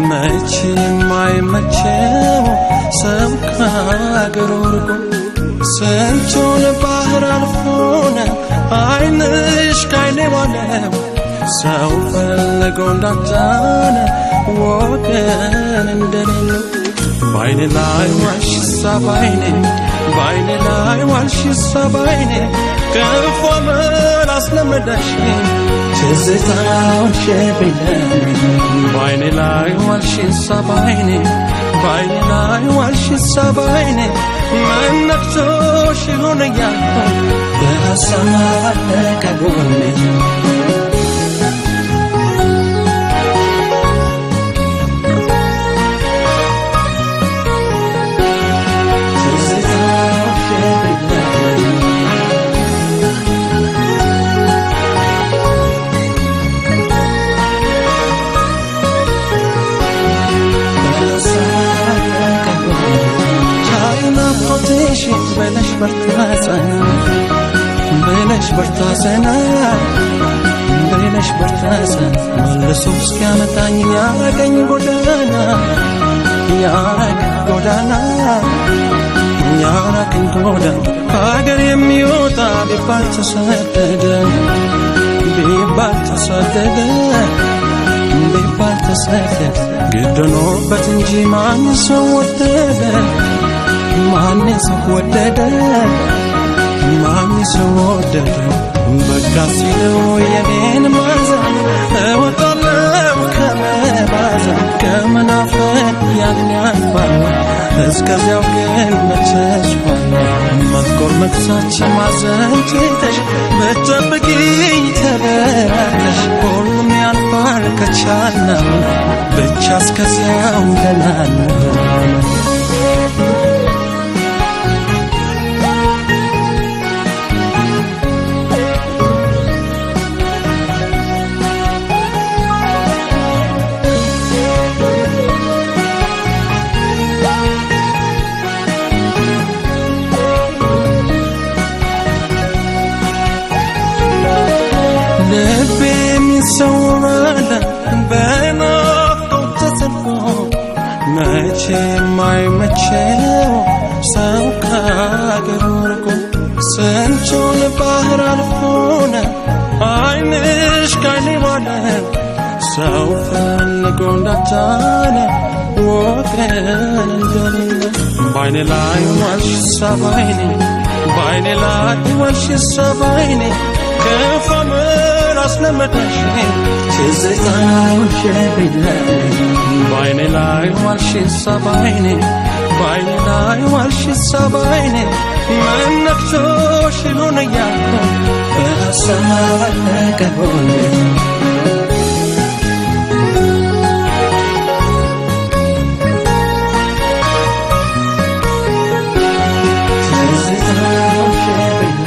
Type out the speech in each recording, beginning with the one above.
መቼ የማይመቸው ሰው ከአገሩ ርቆ ስንቱን ባህር አልፎነ ዓይንሽ ካይኔ ዋለው ሰው ፈልጎ እንዳጣነ ወገን እንደሌለው ባይኔ ላይ ዋልሽሳ ባይኔ ባይኔ ላይ ዋልሽሳ ባይኔ ክፉ አመል አስለመደሽ ትዝታውን ሸብኝ ባይኔ ላይ ዋልሽሳ ባይኔ ባይኔ ላይ ዋልሽሳ ባይኔ ምን ነክቶሽ ይሆን እያልኩ በሀሳብ አለቀ ጎኔ። ብለሽ በርታ ጽና ብለሽ በርታ ጽና ብለሽ በርታ ጽና መልሶ እስኪያመጣኝ ያረገኝ ጎዳና ያረገኝ ጎዳና ያራቀኝ ጎዳና ከሀገር የሚወጣ ቢባል ተሰደደ ቢባል ተሰደደ ቢባል ተሰደደ ግድ ሆኖበት እንጂ ማን ሰው ወደደ ማን ሰው ወደደ ማን ሰው ወደደ በቃ ሲለው የኔን ማዘን እወጣለሁ ከመባዘን ከመናፈቅ ያን ያልፋል እስከዚያው ግን በተስፋ መጥቆር መክሳት ማዘን ትተሽ ብትጠብቂኝ ተበራተሽ ሁሉም ያልፋል ከቻልነው ብቻ እስከዚያው ደህና ነው። ልቤ የሚሰወራል በናፍቆት ተሰልፎ መቼ የማይመቸው ሰው ከአገሩ ርቆ ስንቱን ባህር አልፎነ ዓይንሽ ካይኔ ዋለ ሰው ፈልጎ እንዳታነ ወገን እንደሌለ ባይኔ ላይ ዋልሽሳ ባይኔ ባይኔ ላይ ዋልሽሳ ባይኔ ክፉ አመል አስለመደሽ ትዝታውን ሸብኝ ባይኔ ላይ ዋልሽሳ ባይኔ ባይኔ ላይ ዋልሽሳ ባይኔ ምን ነክቶሽ ይሆን እያልኩ በሀሳብ አለቀ ጎኔ። ትዝታውን ሸብኝ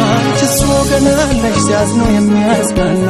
አንቺስ ወገን አለሽ ሲያዝኑ የሚያጽናና